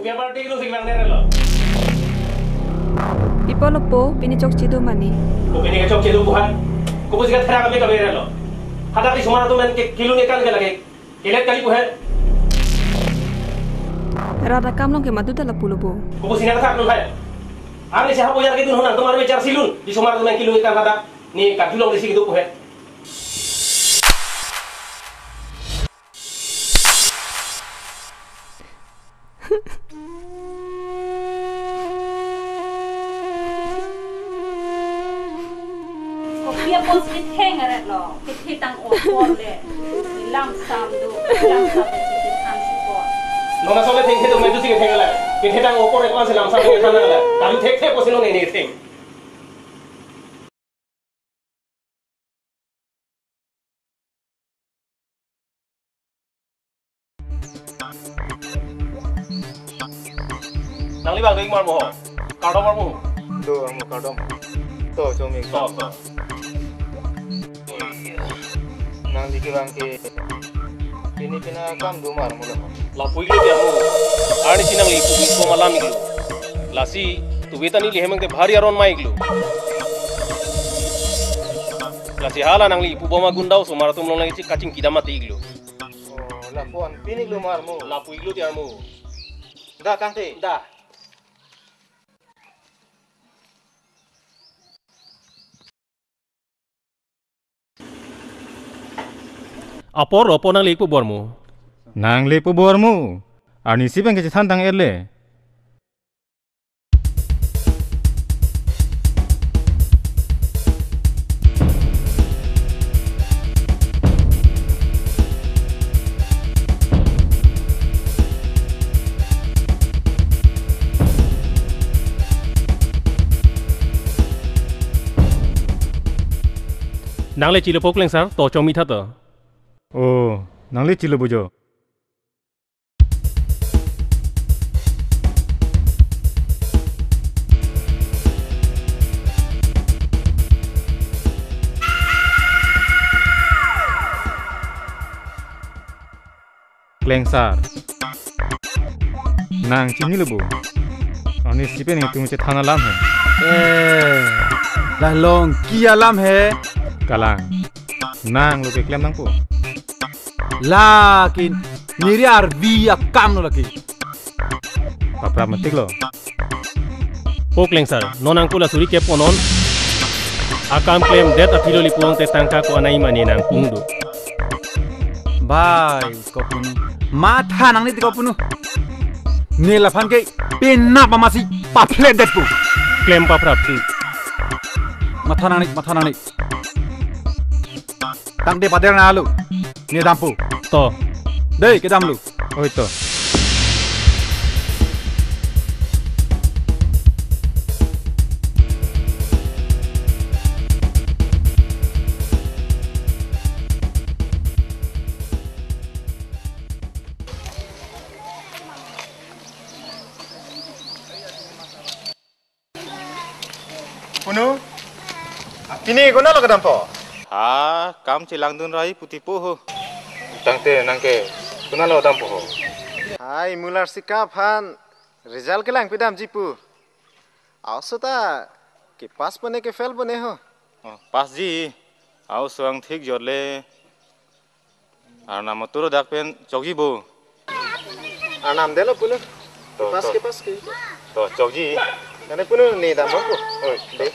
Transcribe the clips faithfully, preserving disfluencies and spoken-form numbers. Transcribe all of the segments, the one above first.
Paper ti kilo sing lang nere lo. Pipo lo po, pini chokche do mane. Ko pini kechokche do buhan. Ko pusi kathera kami kami nere lo. Hadak di sumar atum men ke kilun ekan ke lake. Kelet kali buhan. Rat akam along ke madu ta lapu lo bo. Ko pusi nang thak lo hai. Arni siha boyar ke dun ho nangtum arve char silun. Di sumar atum men kilun ekan hadak. Ne kajulong di si kedo buhan. Kopi apot si ketheng aret lo, kethe tang opor le, lamsam do, lamsam do si kethan si por. Nona sobe thengthe do maju si ketheng le, kethe tang opor le ko-an si lamsam kethan le, kami thekthe pusi non ne theng. Nangli bang ding mar mo ho. Kardom mar mo. Do, ang kardom. To, choming. To, to. Nangli kevang ke pini pina kam do mar mo lo. Lapu-iklo dia mo. Arnisi nangli ipu biko malam iklo. Lasi tuve ta neli hem ke bhari aron ma-iklo. Lasi hala nangli ipu bom agunda osomar atum along lagi kachingki dam mati iklo. Oh, lapu-an pin iklo mar mo. Lapu-iklo dia mo. Da tangte. Da. Apor lo po nangli ipu bor mo. Nangli ipu bor mo. Arnisi pen kechethan tang erle. Nangli chilo po Klengsar, to chomit tha to. Oh, nangli chilo bujo. Klengsar. Nang chinilo bo. Arnisi pen itum chethan alam he. Eh, la longki alam he. Kalang. Nang lo keklem nangpo. Lakin neri arvi akam lo lake. Paprap matik lo. Po Klengsar, non angkula suri kep onon. Akam klemdet aphi lo lapu-an te tangka ko-an aim mane nangpung do. Bai, kopunu. Matha nangne ti kopunu. Ne laphan ke penap mamasi paphlet det pu. Klem paprap tu. Matha nangne, matha nangne. Tangte pader na alu. Ne dampo. To. Dei, kedam lo. Oi to. Punu, pini konatlo kedampo? Ha, kam chelangdun rai pu ti po ho. Tangte nangke konatlo dampo ho? Hai, Mular Sikap aphan result kelang pidamji pu. Aoso ta ke pass pone ke fail pone ho? Oh, pass ji. Aoso angthik jotle. Arnam atur dak pen chokji bo. Arnam delo punu. To, pass to. Ke pass ke. To, chokji. Nane punu ne dam bang ko. Oi, de.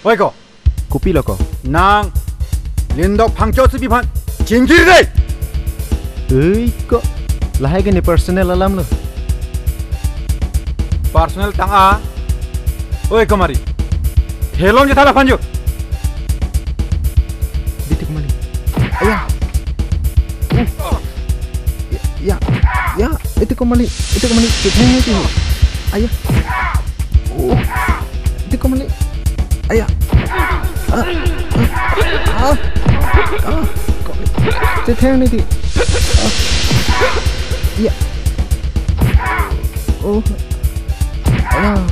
Oi ko. Kopilo ko? Nang lindok phangcho si biphan chingkir dei. Oi ko. Lahai ke ne personal alam lo. Personal tang a. Oi ko mari. Helom je thala phanjo. Diti ko mali. Aya. Uh. Ya, ya, ya, iti ko mali, iti ko mali, kitheng iti. Aya. Oh. Iti ko mali. Aya. Ah. Ah. Ah. Ah. Ko-, kitheng iti. Ah. Ya. Oh. Ah.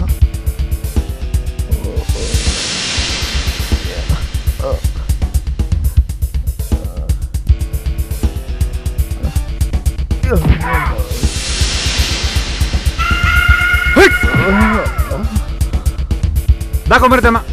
Hei! Da ko merte ma.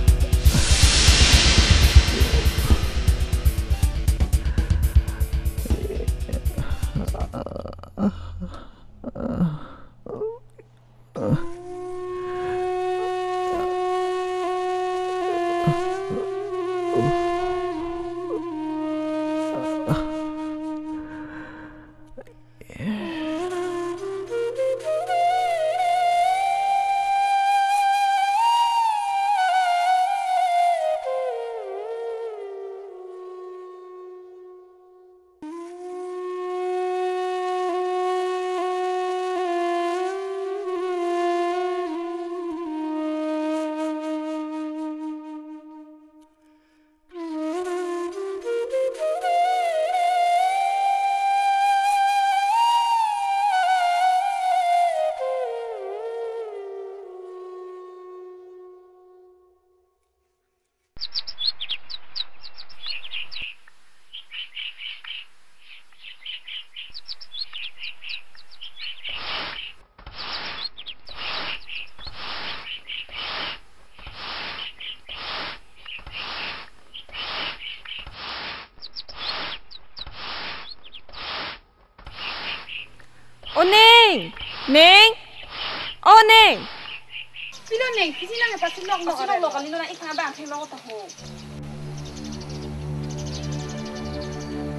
O Ning! Ning! O Ning! Pilo Ning, pisi nang pasi nok nok. Pasi nok nok kali lo na ik na bang theng lo ta ho.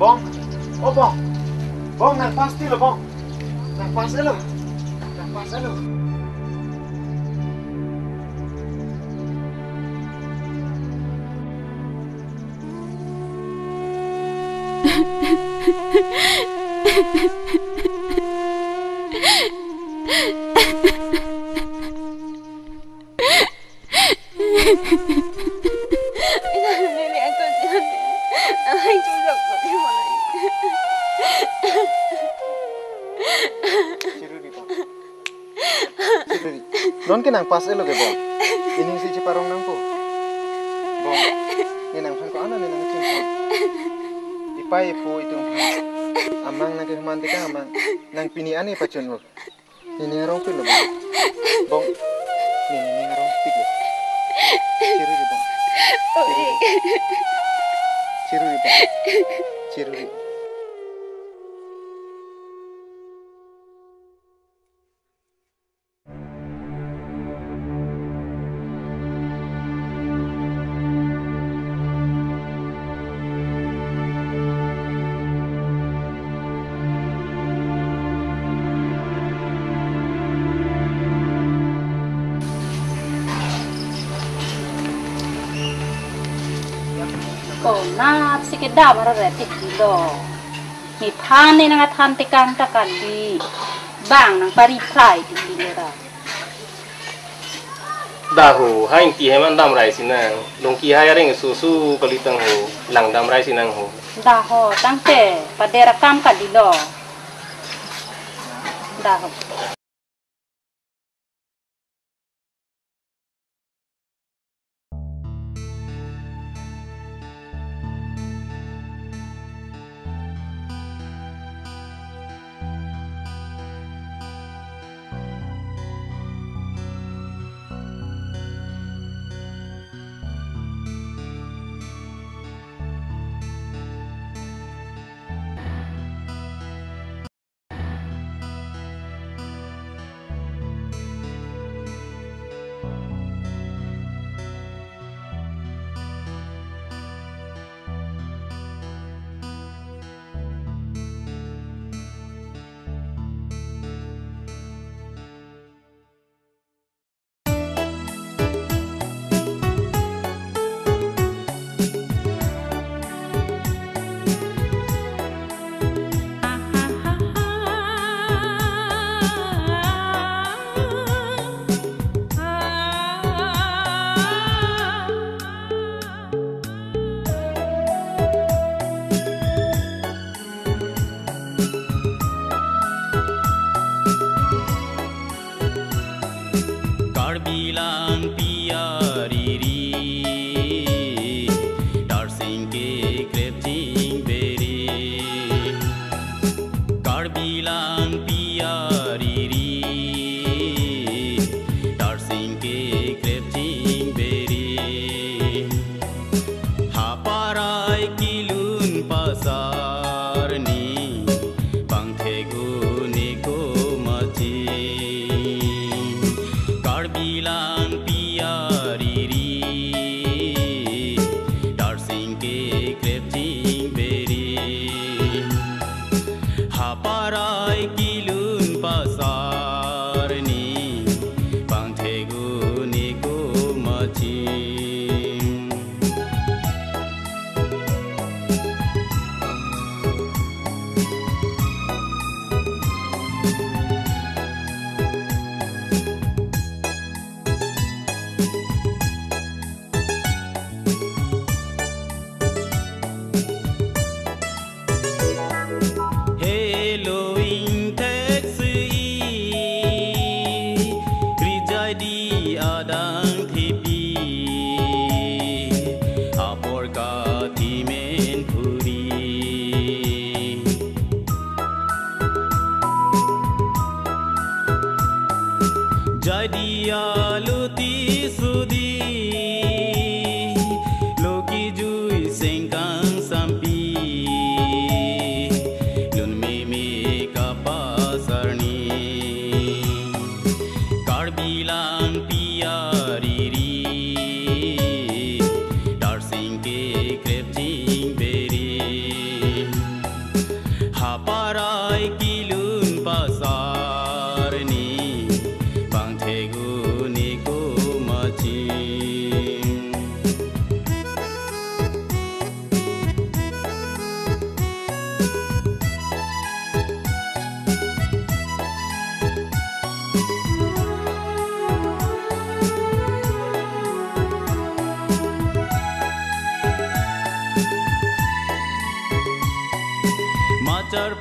Bong, o Bong. Bong, nang pas ti lo Bong. Nang pas lo. Nang pas lo. Sipri, non ke nang pas elo ke Bong. Ining si cheparong nangpo. Bong, ne nangphan ko-an ne nangchingpo. Ipai ipo itum. Amang nang ke human deka amang. Nang pini ani pachun lo. Ne ning arong pik lo Bong. Bong. Ne ning arong pik lo. Chiruri Bong. Chiruri. Chiruri Bong. Chiruri. Konat si kedam aro retik dilo. Nephan ne nang athan tekang ta kali. Bang nang pari phai ti lera. Da ho, ha Ingti hem an damrai sinang. Longki hai areng susu kalitang ho, lang damrai sinang ho. Da ho, tangte, pader akam kalilo. Da ho.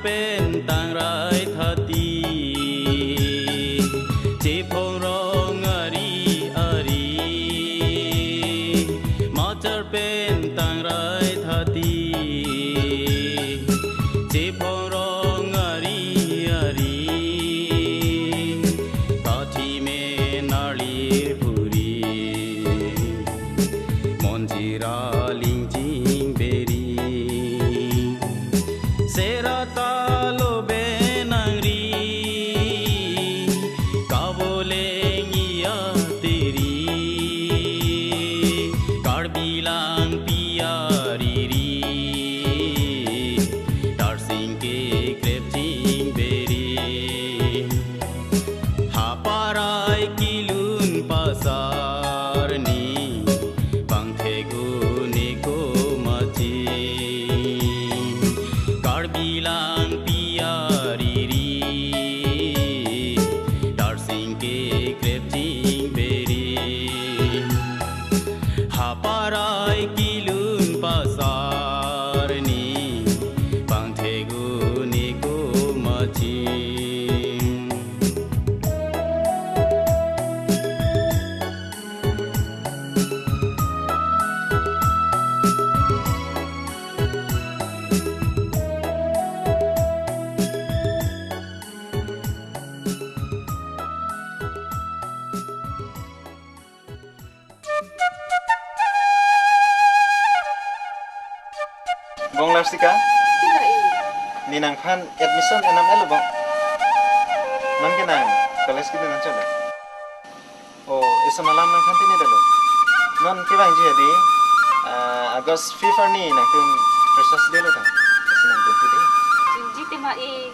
Pen tangrai thati, chephong rong ari ari, machar pen tangrai thati, chephong rong ari ari, kathi me narli puri, monjira lingjing beri. Sera ta lo benangri, kaboleng iya teri, Karbi Langpi ariri, tarsing kekrep jingberi. Haparai kilun pasar ni, pangthek un-e komatsi. Karbi Langpi ariri, tarsing kekrep jingberi. Haparai kilun pasar ni, pangthek un-e komatsi. Bong Larsika? Sila i. Ne nangphan admission enam elo bong? Non ke nang college kedo nang chole? Oh, ison alam nangphan tini dalo. Non kevangji hadi, ah, August fifth arni nangtum freshers day lo tang. Isi nang duntu dei. Chunji tema i.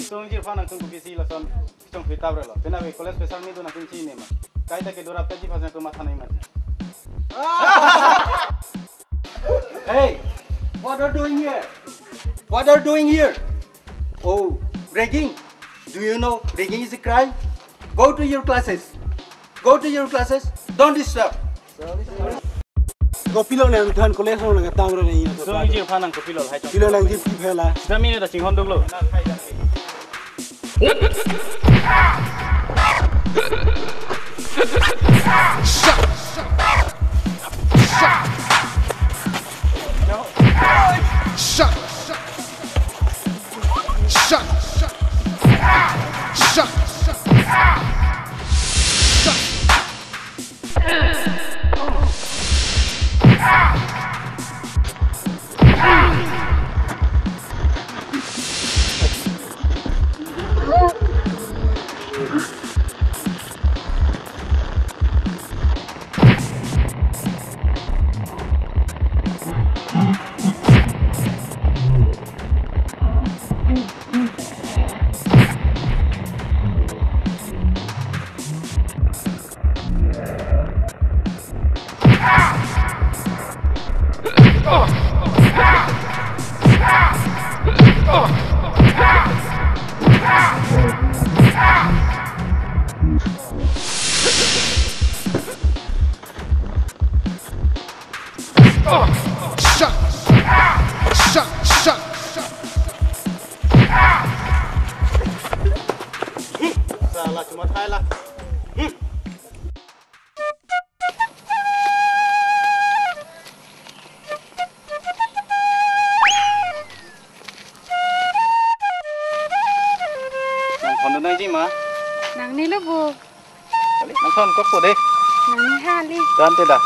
Sungji phan nangtum kopisi lason chongphi tap relo. Pina ve college fresher meet do nangtum chinine ma? Kaita kedo rap taji phan nangtum matha nai ma? Hey, what are doing here? What are doing here? Oh, ragging. Do you know ragging is a crime? Go to your classes. Go to your classes. Don't disturb. Kopilo nangthan college along nangtang ro nangji. Sungji phan nang kopilo hai chong. Pilo nangji pi phela. Sami ne ta chinghon duklo. Shot! Shot! Shot! Shot! Di ma? Nangne lo bo. Kali, nangthon kok po de. Nangne hali. Dan te da.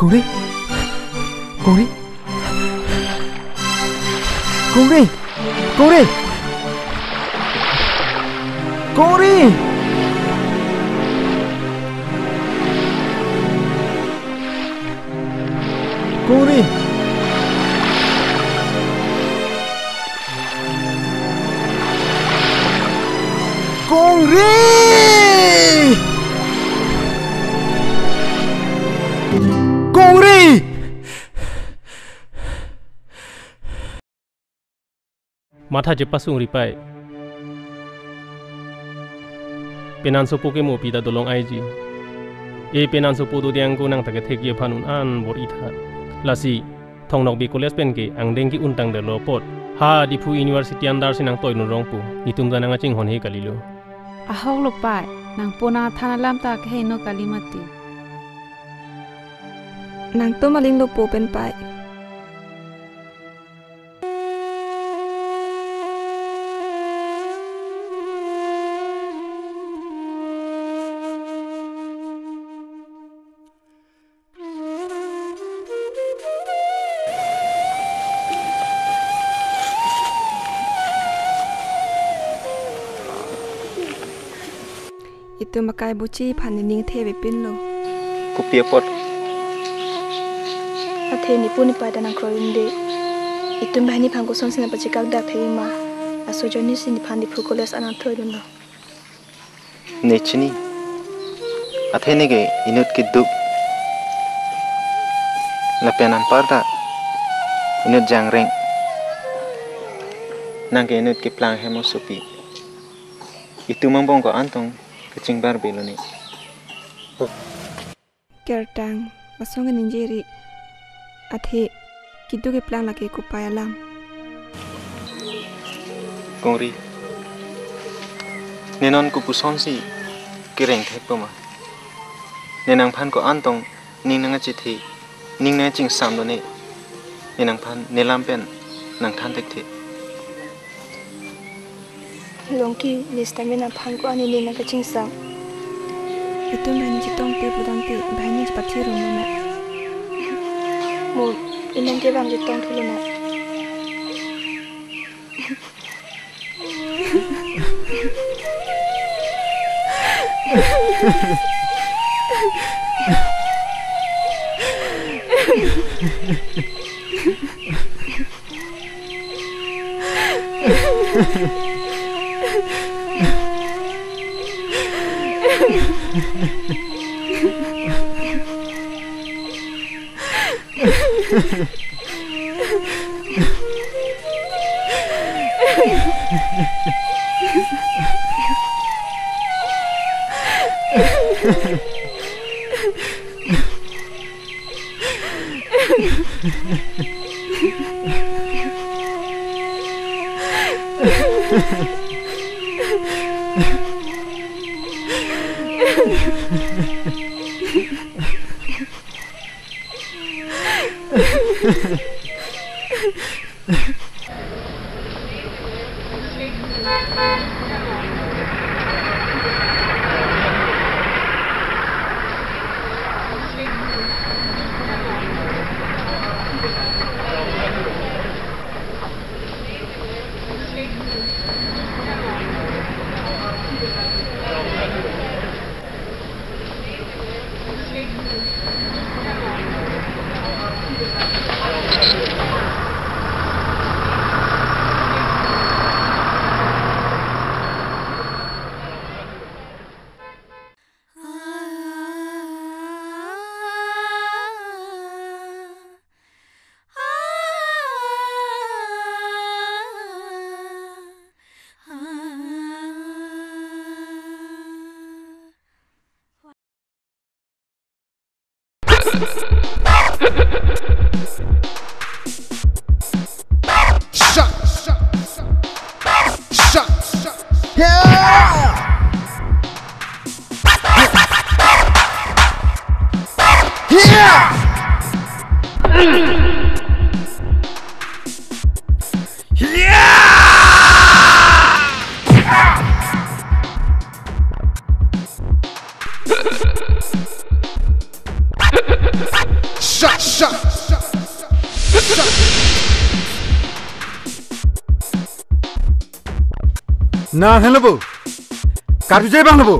Kongri! Kongri! Kongri! Kongri! Kongri! Kongri! Kongri! Kongri! Matha chepasung ri pai. Penan sopo ke mo pita dolong aiji. E penan sopo do diang ko nang ta kethekji aphan un-an bor-i tha. Lasi Thong Nokbe College pen ke angdeng ke-un tangdetlo apot, ha Diphu University under si nangtoidun rong pu, netum ta nangkachinghon he kalilo. Ahok lo pai, nangpo nangthan alam ta keheno kali mati. Nangtum aling lo po pen pai. Itum akai buchi aphan nening thevepinlo. Kopi apot? Athe nepu nepai ta nangkroi unde. Itum banghini aphan kosonsi nangpachekak dak thei ma. Laso ajoine si nephan Diphu College an nangthoidunlo. Ne chini. Athe ne ke inut keduk. Lapen anparta inut jangreng. Nang ke inut keplang hem osopi. Itum angbong ko-an tong kachingbar belo ne. Kertang, asong ke ningje ri. Athe, keduk keplang lake kopai alam. Kongri, ne non kopusonsi kereng thek po ma? Ne nangphan ko-an tong ning nangkachethi, ning nangkachingsam lo ne. Ne nangphan ne lam pen nangthan thekthe. Longki, ne sitame nangphan ko-an nening nangkachingsam. Itum banghini chetongte pudamte, banghini chepathi rum lo na. Mo, inang ke bang chetong thulo na. Nang helo bo. Karju je bang lo bo.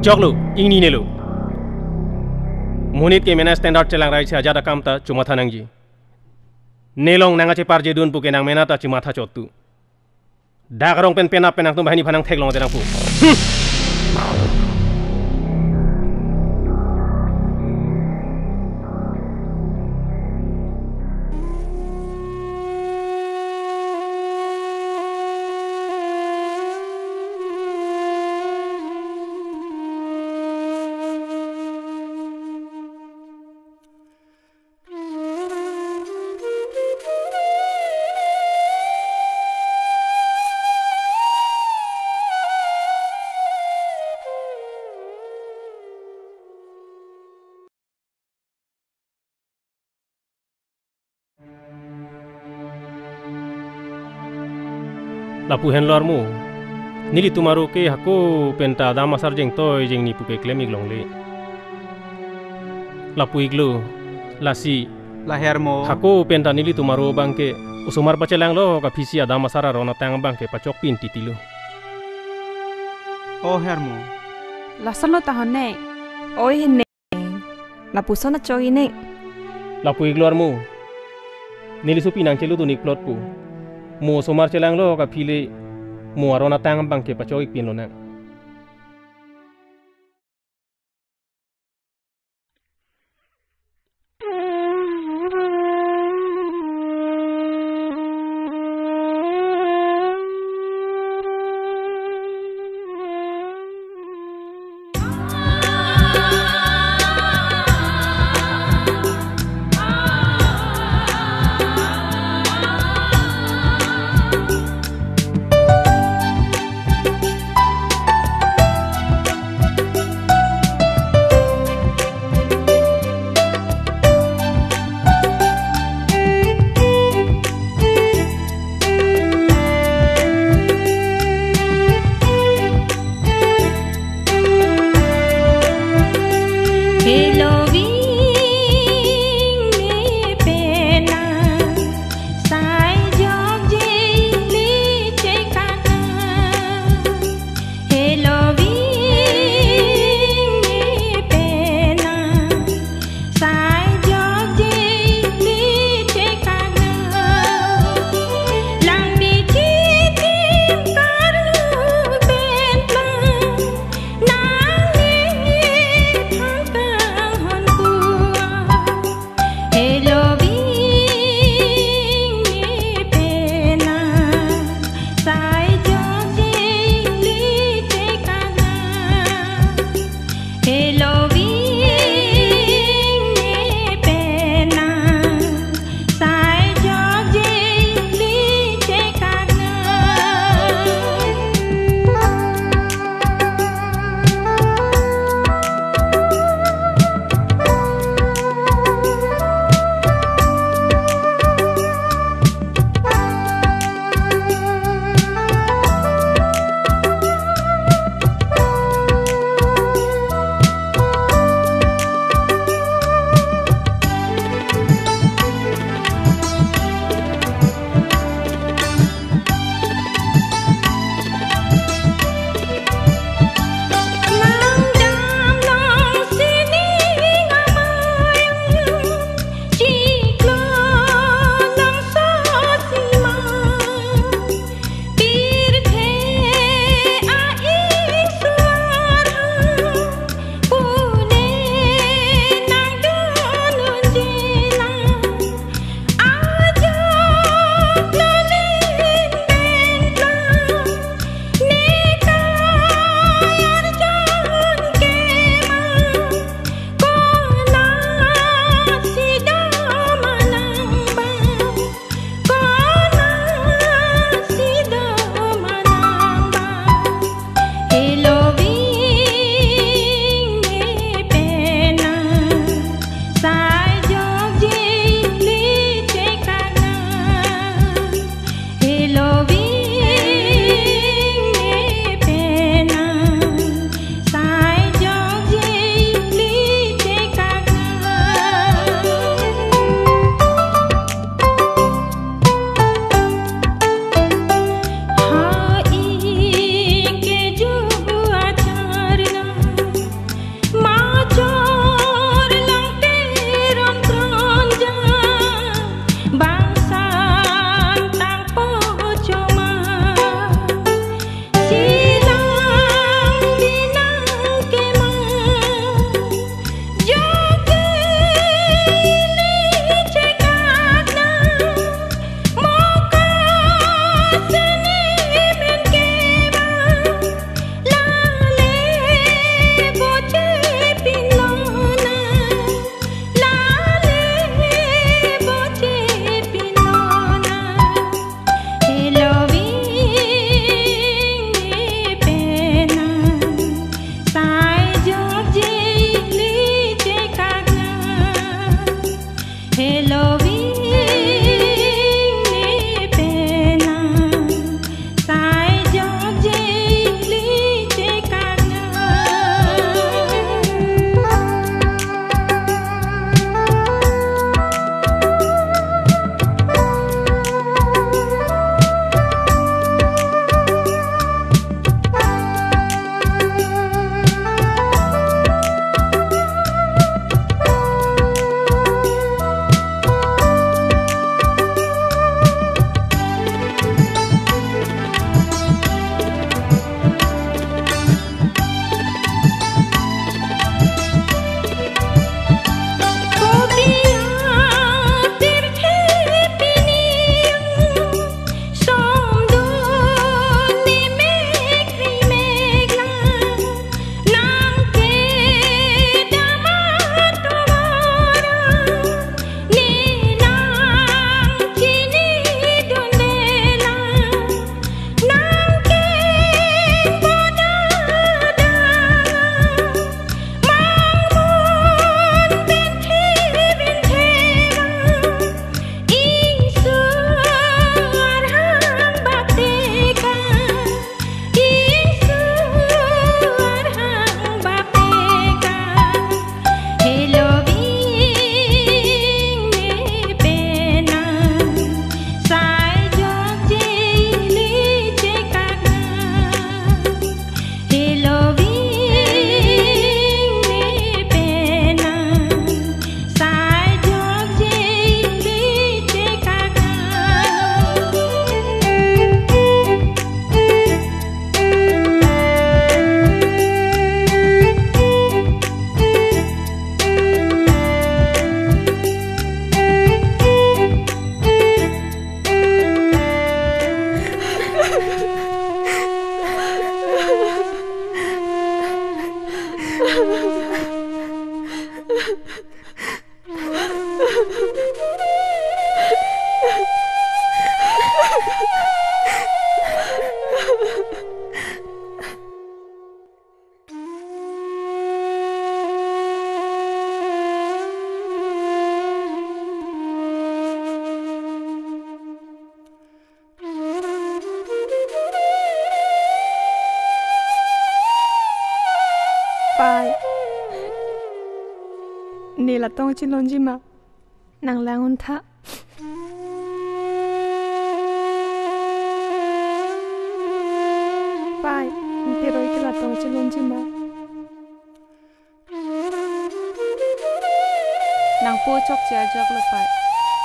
Choklo, ingninelo. Monit ke mena standard chelang raisi ajat akam ta chomatha nangji. Nelong nang acheparjedun pu ke nang mena ta chomatha chottu. Dak arong pen penap pen nangtum banghini aphan nangtheklong ate nangpu. Hmm. Lapu henlo armo, nelitum aro ke hako penta adam asar jengtoi jengni pu ke klem-ik longle. Lapu-iklo, lasi. La hermo. Hako penta nelitum aro abang ke osomar pachelanglo kaphisi adam asar aron atang abang ke pachokpin titilo. O hermo. Lasonlo tahon ne. Oi hene. Lapuson achoi ne. Lapu-iklo armo. Neli sopi nangcheludun-ik plot pu. Mo osomar chelanglo kaphi le mo aron atang abang ke pachok-ikpin lonang. Heloving ne penang, sai jokje ili chekakna. Pai. Ne latum chelongji ma? Nang lang-un tha. Pai, ne Teroi ke latum chelongji ma? Nangpo chokche ajok lo pai.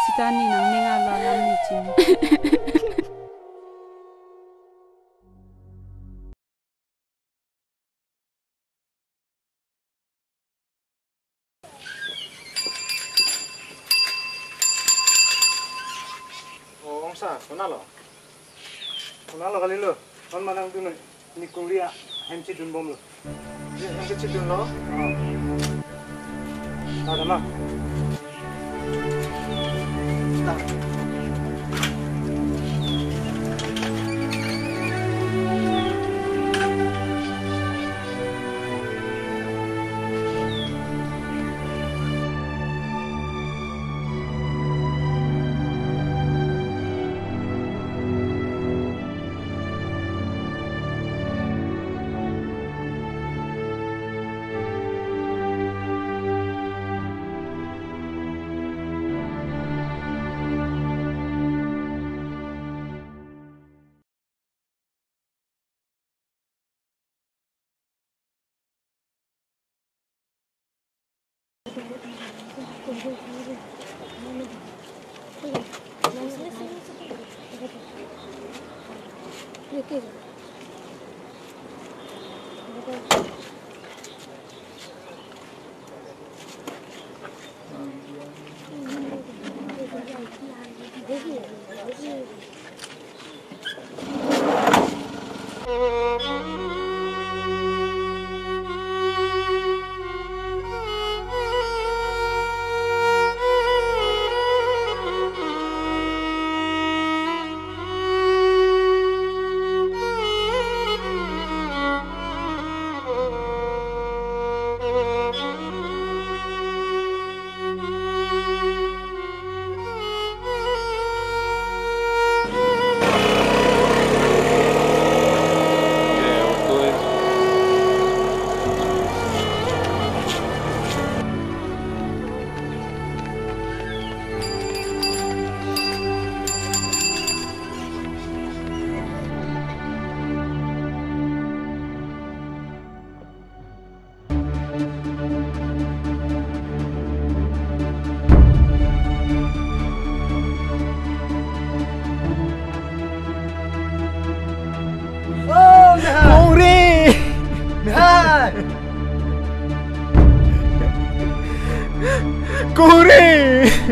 Sita ne nangning arlo alam ne chini. O, ongsa, konatlo? Konatlo kalilo? Kon ma nangdun noi. Ne kongri ahem chedunbomlo. Ne ahem chedunlo? O. Ada ma?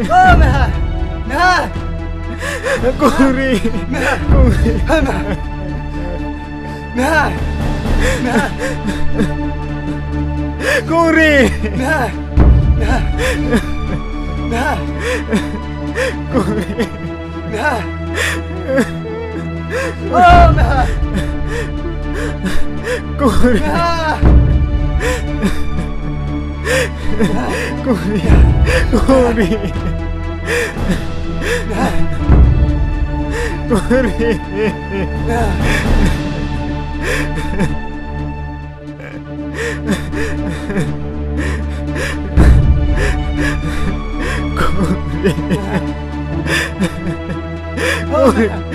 Oh, mehai! Mehai! Kongri! Mehai! Kongri! Mehai! Mehai! Mehai! Kongri! Mehai! Mehai! Mehai! Kongri! Mehai! Oh, mehai! Kongri! Mehai! Kongri! Kongri! Mehai! Kongri! Mehai! Kongri! Kongri!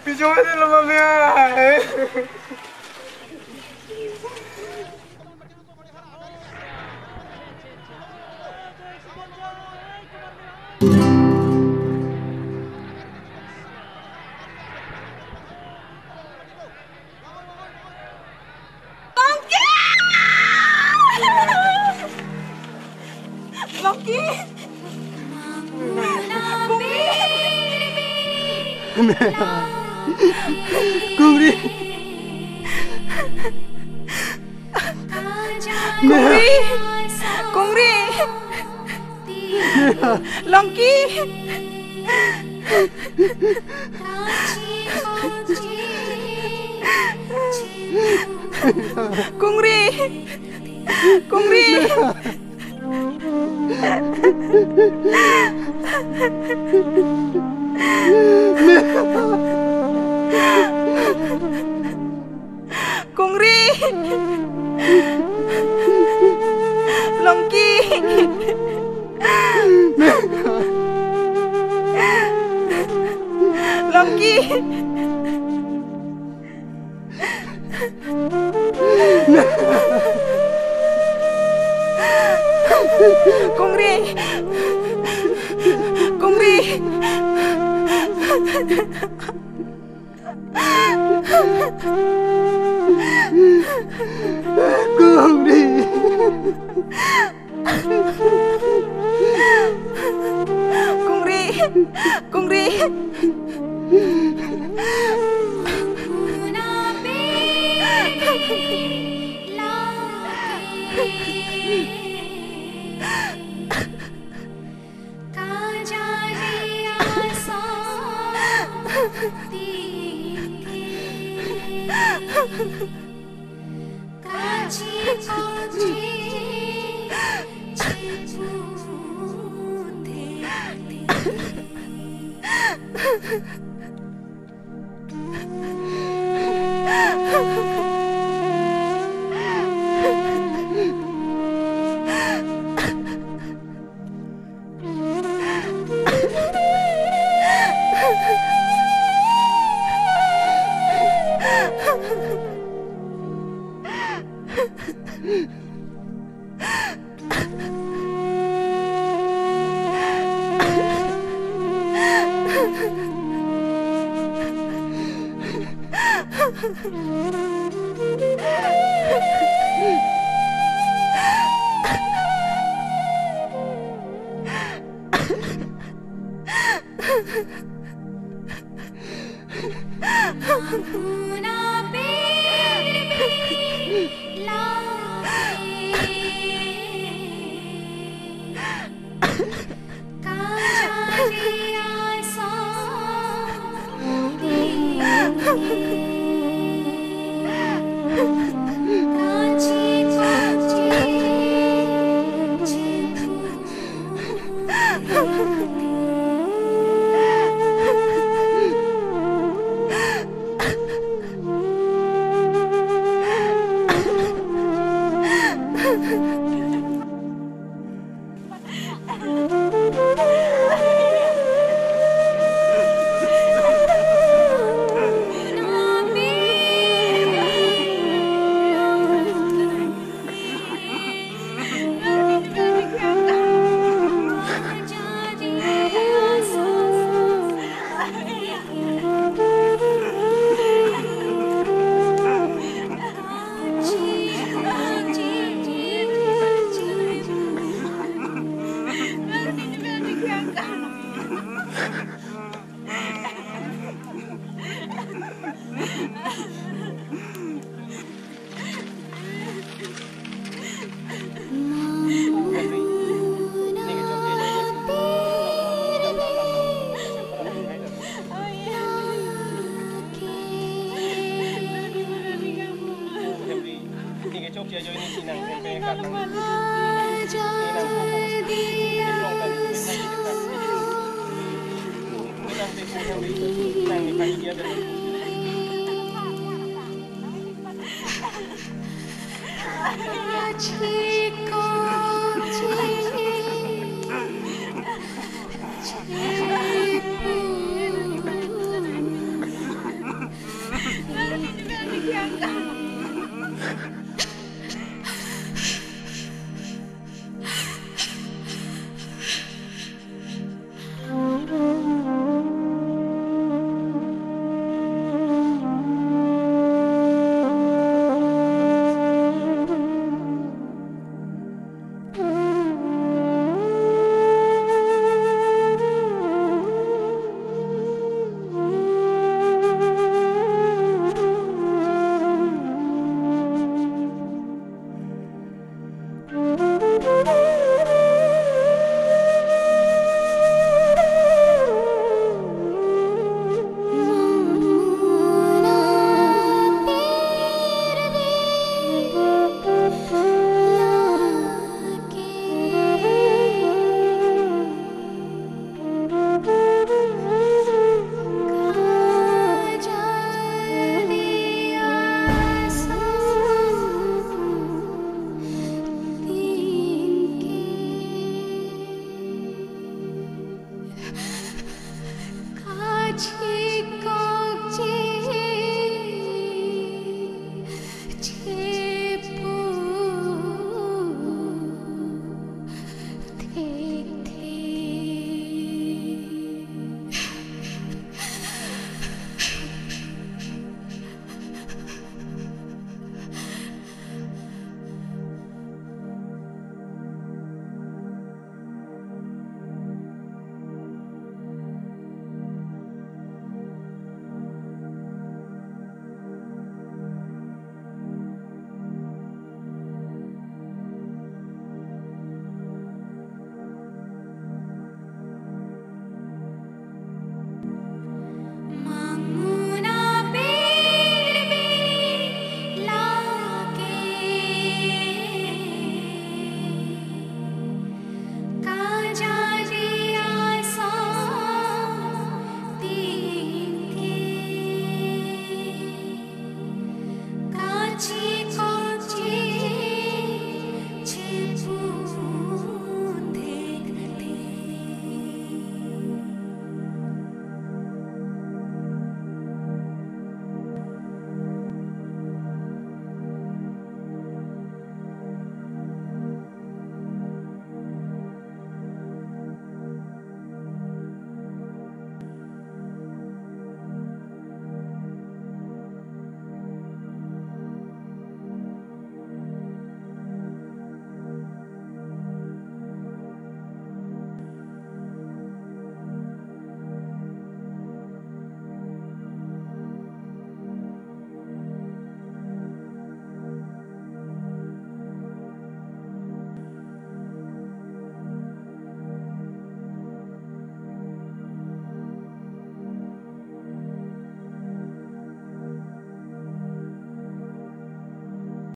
Bijong ate lo mami ai. Monkey! Monkey! Kongri! Kongri! Kongri! Longki! Kongri! Kongri! Kongri! Longki! Longki! Kongri! Kongri! Kongri! Kongri! Kongri!